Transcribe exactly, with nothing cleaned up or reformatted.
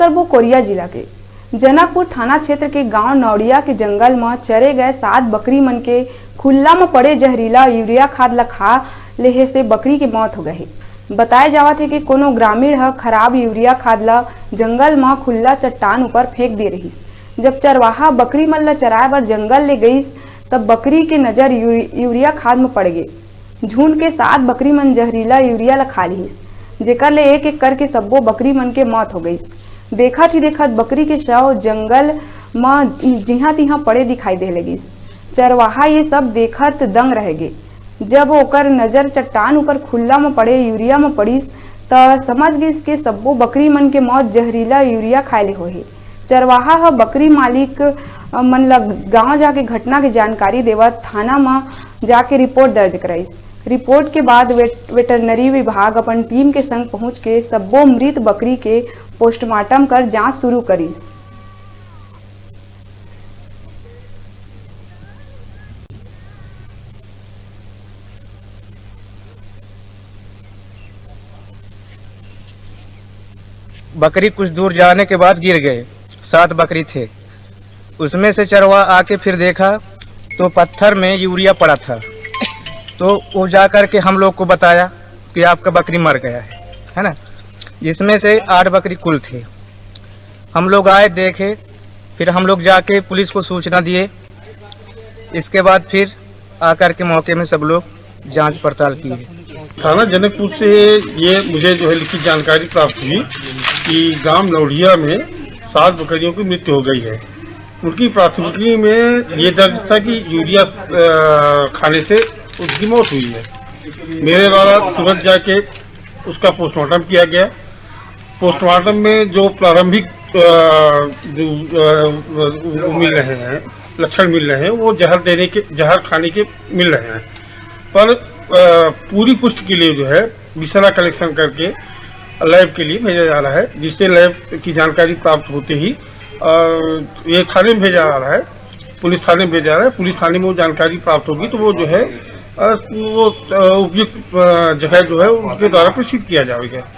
करबो कोरिया जिला के। जनकपुर थाना क्षेत्र के गांव नौड़िया के जंगल म चरे गए सात बकरी मन के खुल्ला म पड़े जहरीला यूरिया खाद ल खा लेहे से बकरी के मौत हो गए हे। बताए जावत हे कि कोनो ग्रामीण ह खराब यूरिया खाद ल जंगल म खुल्ला चट्टान ऊपर फेंक दे रहिस। जब चरवाहा बकरी मन ल चराए बर जंगल ले गईस, तब बकरी के नजर यू-, यूरिया खाद म पड़ गे। झुंड के सात बकरी मन जहरीला यूरिया ल खा लिहिस, जेकर ले एक-एक करके सब्बो बकरी मन के मौत हो गईस। देखत ही देखत बकरी के शव जंगल म जिहां तिहां पड़े दिखाई दे लगिस। चरवाहा ये सब देखत दंग रह गे। जब ओकर नजर चट्टान ऊपर खुल्ला म पड़े यूरिया म पड़िस, त समझ गिस के सब्बो बकरी मन के मौत जहरीला यूरिया खाए ले होहे। चरवाहा ह बकरी मालिक, अ, मन ल गांव जाके घटना के जानकारी देवत थाना म जाके रिपोर्ट दर्ज कराइस। रिपोर्ट के बाद वेट-, वेटरनरी विभाग अपन टीम के संग पहुंच के सब्बो मृत बकरी के पोस्टमार्टम कर जांच शुरू करिस। बकरी कुछ दूर जाने के बाद गिर गए। सात बकरी थे, उसमें से चरवा आके फिर देखा तो पत्थर में यूरिया पड़ा था। तो वो जा करके हम लोग को बताया कि आपका बकरी मर गया है, है ना, जिसमें से आठ बकरी कुल थे। हम लोग आए, देखे, फिर हम लोग जाके पुलिस को सूचना दिए। इसके बाद फिर आकर के मौके में सब लोग जांच पड़ताल किए। थाना जनकपुर से ये मुझे जो है लिखित जानकारी प्राप्त हुई कि गांव नौड़िया में सात बकरियों की मृत्यु हो गई है। उनकी प्राथमिकी में ये दर्ज था कि यूरिया, अ, खाने से उनकी मौत हुई है। मेरे द्वारा तुरंत जाके उसका पोस्टमार्टम किया गया। पोस्टमार्टम में जो प्रारंभिक, अ, जो, अ, वो मिल रहे हैं, लक्षण मिल रहे हैं, वो जहर देने के, जहर खाने के मिल रहे हैं। पर, अ, पूरी पुष्टि के लिए जो है, विषैला कलेक्शन करके लैब के लिए भेजा जा रहा है, जिससे लैब की जानकारी प्राप्त होते ही, अ, ये थाने में भेजा जा रहा है, पुलिस थाने में भेजा जा रहा है। पुलिस थाने में वो जानकारी प्राप्त होगी तो वो जो है, अ, वो, अ, उपयुक्त, अ, जगह जो है उसके द्वारा प्रोसीड किया जाएगा।